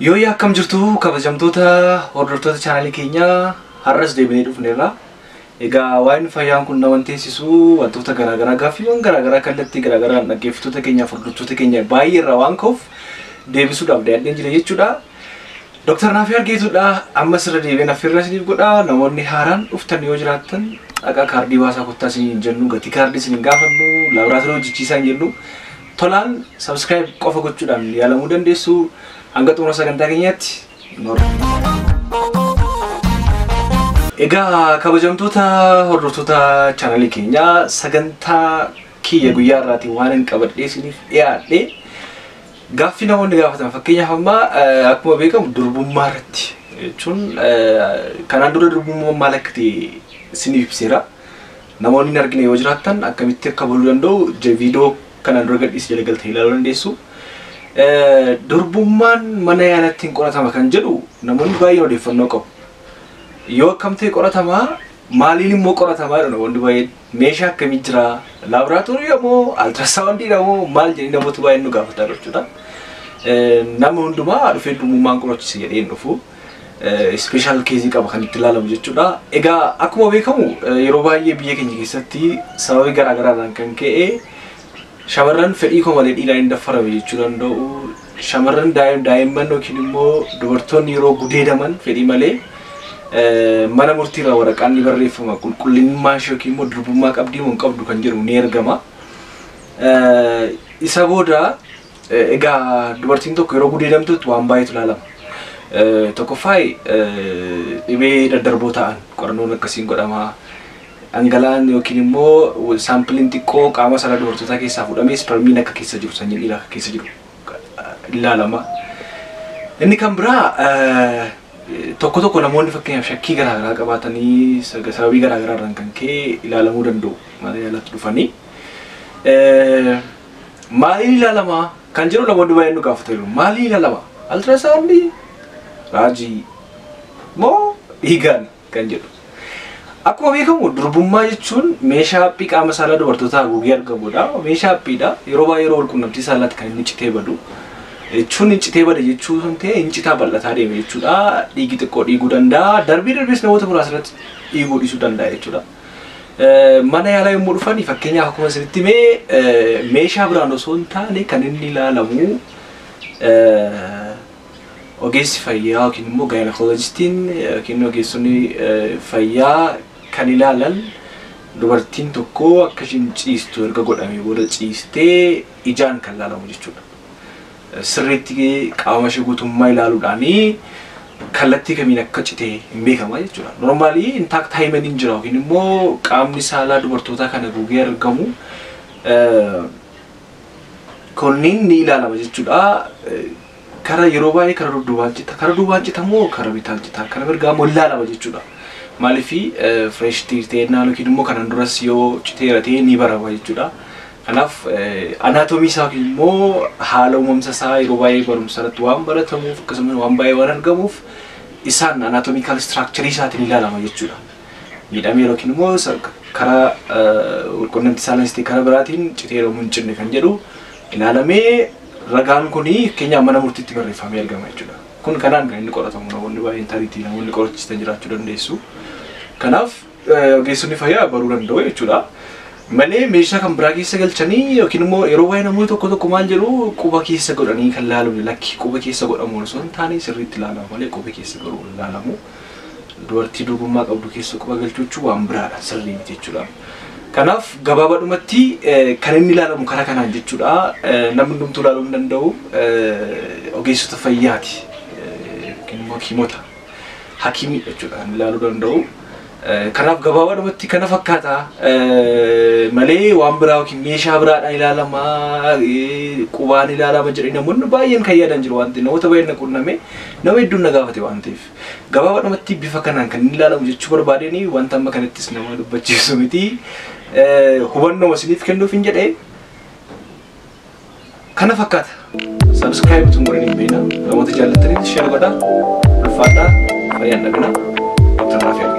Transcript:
Yoo akkam jirtu kabajamtoota hordoftoota chaanalii keenyaa, har'as deebinee dhufneerra. Egaa waa'een fayyaan kun nama teessisu wantoota garaagaraa, gaaffiiwwan garaagaraa kallattii garaagaraan dhaggeeffattoota keenyaaf hordoftoota keenya baay'ee irraa waan ka'uuf deebisuudhaaf dhiyaadheen jira jechuudha. Dooktar Naafii Argeetudha. Ammas irra deebiin affeerraa isiniif godha. Namoonni haaraan dhuftan yoo jiraattan, dhaqaa kaardii baasaa kottaa isiniin hin jennu, gatii kaardii isiniin gaafannu, laaboraatoorii hojjechiisaa hin jennu. Tolaan subscribe qofa gochuudhaan yaalamuu dandeessu. Hanga xumura sagantaa keenyaatti noora. Egaa kabajamtoota hordoftoota chaanalii keenyaa, sagantaa kiyya guyyaa irraatiin waan hin qabadhee isiniif dhiyaadhe gaaffii namoonni gaafatan. Fakkeenyaaf, amma akkuma beekamu durbummaa irratti jechuun kanaan dura durbummaan maal akka ta'e isiniif ibseera. Namoonni hin argine yoo jiraattan akkamitti akka buluu danda'u viidiyoo kanaan dura gadhiise jala galtanii ilaaluu dandeessu. Durbummaan mana yaalatti hin qoratama kan jedhu namoonni baay'een odeeffannoo qabu. Yoo akkam ta'e qoratamaa, maaliin immoo qoratamaa jedhu namoonni baay'een, meeshaa akkamii jira, laaboraatoorii moo ultrasoundiidha moo maal jedhanii namoota baay'een nu gaafatan jechuudha. Nama hundumaa dhufee durbummaan qorachise jedhee hin dhufu. Special case qaba kan itti ilaalamu jechuudha. Egaa akkuma beekamu yeroo baay'ee biyya keenya keessatti sababii garaagaraadhaan kan ka'e shamarran fedhii koo malee dhiiraan hin daffarame jechuu danda'u. Shamarran, daa'imman yookiin immoo dubartoonni yeroo gudeedaman fedhii malee mana murtiirraa waraqaan ni barreeffama, qulqullinummaa ishee yookiin immoo durbummaa qabdii moo hin qabdu kan jedhu ni ergama. Isa booda egaa dubartiin tokko yeroo gudeedamtutti waan baay'eetu ilaalama. Tokkoffaa, dhibee daddarboo ta'an qorannoon akkasiin godhama. Dhangala'aan yookiin immoo saampiliin xiqqoo qaama saalaa dubartootaa keessaa fuudhamee ispermiin akka keessa jiru, sanyiin dhiiraa akka keessa jiru ilaalama. Inni kan biraa, tokko tokko namoonni fakkeenyaaf shakkii garaagaraa qabaatanii sababii garaagaraarraan kan ka'e ilaalamuu danda'u mana yaalaatti dhufanii. Maaliin ilaalama kan jedhu namoonni baay'een nu gaafataniiru. Maaliin ilaalama? Ultrasoundii, raajii moo dhiigaan kan jedhu. Akkuma beekamu durbummaa jechuun meeshaa haphii qaama saalaa dubartootaa haguugee argamudha. Meeshaa haphiidha. Yeroo baay'ee yeroo walqunnamtii saalaatti kan inni citee badu. Jechuun citee bada jechuu sun ta'e hin citaa bal'ataa deeme jechuudha. Dhiigi xiqqoo dhiiguu danda'a. Darbii darbees namoota muraasa irratti dhiiguu dhiisuu danda'a jechuudha. Mana yaalaa yommuu dhufan, fakkeenyaaf akkuma isinitti himee, meeshaa biraan osoo hin taane kan inni ilaalamu ogeessi fayyaa yookiin immoo gynecologist-iin yookiin ogeessonni fayyaa kan ilaalan dubartiin tokko akka isheen ciistu erga godhamee booda ciistee ijaan kan ilaalamu jechuudha. Sirriitti qaama ishee guutummaa ilaaluudhaanii kallattii kamiin akka cite hin beekama jechuudha. Normally intact hymen hin jira yookiin immoo qaamni saalaa dubartootaa kana haguugee argamu kunniin ni ilaalama jechuudha. Kara yeroo baay'ee kara dudduubaan cita, kara duubaan cita moo kara bitaan cita, kara mirgaa moo ilaalama jechuudha. Maaliif, fresh ta'ennaan yookiin immoo kanaan duras yoo citeera ta'e ni barama jechuudha. Kanaaf anaatoomii isaa yookiin immoo haala uumamsa isaa yeroo baay'ee barumsa irratti waan baratamuuf, akkasumas waan baay'ee waan argamuuf, isaan anatomical structure isaatiin ilaalama jechuudha. Miidhamee yookiin immoo karaa walqunnamtii saalaanis ta'e karaa biraatiin citeera moo hin cinne kan jedhu ilaalamee ragaan kuni fakkeenyaaf mana murtiitti barreeffamee argama jechuudha. Kun kanaan kan inni qoratamu. Namoonni baay'een tariitii namoonni qorachiistan jiraachuu dandeessu. Kanaaf ogeessonni fayyaa baruu danda'u jechuudha. Malee meeshaa kan biraa keessa galchanii yookiin immoo yeroo baay'ee namoonni tokko tokko maal jedhu, quba keessa godhanii kan laalamu. Lakki, quba keessa godhamu osoo hin taane sirriitti ilaalama malee quba keessa godhuu hin laalamu. Dubartii durbummaa qabdu keessa quba galchuu jechuun waan biraadha, sirrii miti jechuudha. Kanaaf gabaabaadhumatti kan inni ilaalamu karaa kanaan jechuudha. Namni hundumtuu ilaaluu hin danda'u. Ogeessota fayyaati yookiin immoo hakiimota, hakiimii jechuudha kan ilaaluu danda'u. Kanaaf gabaabaadhumatti kana fakkaata malee waan biraa yookiin meeshaa biraadhaan ilaalama, qubaan ilaalama jedhanii namoonni baay'een kan yaadan jiru waan ta'eef, namoota baay'een na qunname, nama hedduun na gaafate waan ta'eef, gabaabaadhumatti bifa kanaan kan inni ilaalamu jechuu barbaadeni. Wanta amma kanattis nama dubbachiisu miti, hubannoo isiniif kennuuf hin jedhe. Kana fakkaata. Subscribe tun godhanii hin beekna, namoota jaallattaniif share godhaa. Ulfaadhaa, fayyaan dhabina. Dr. Raafii.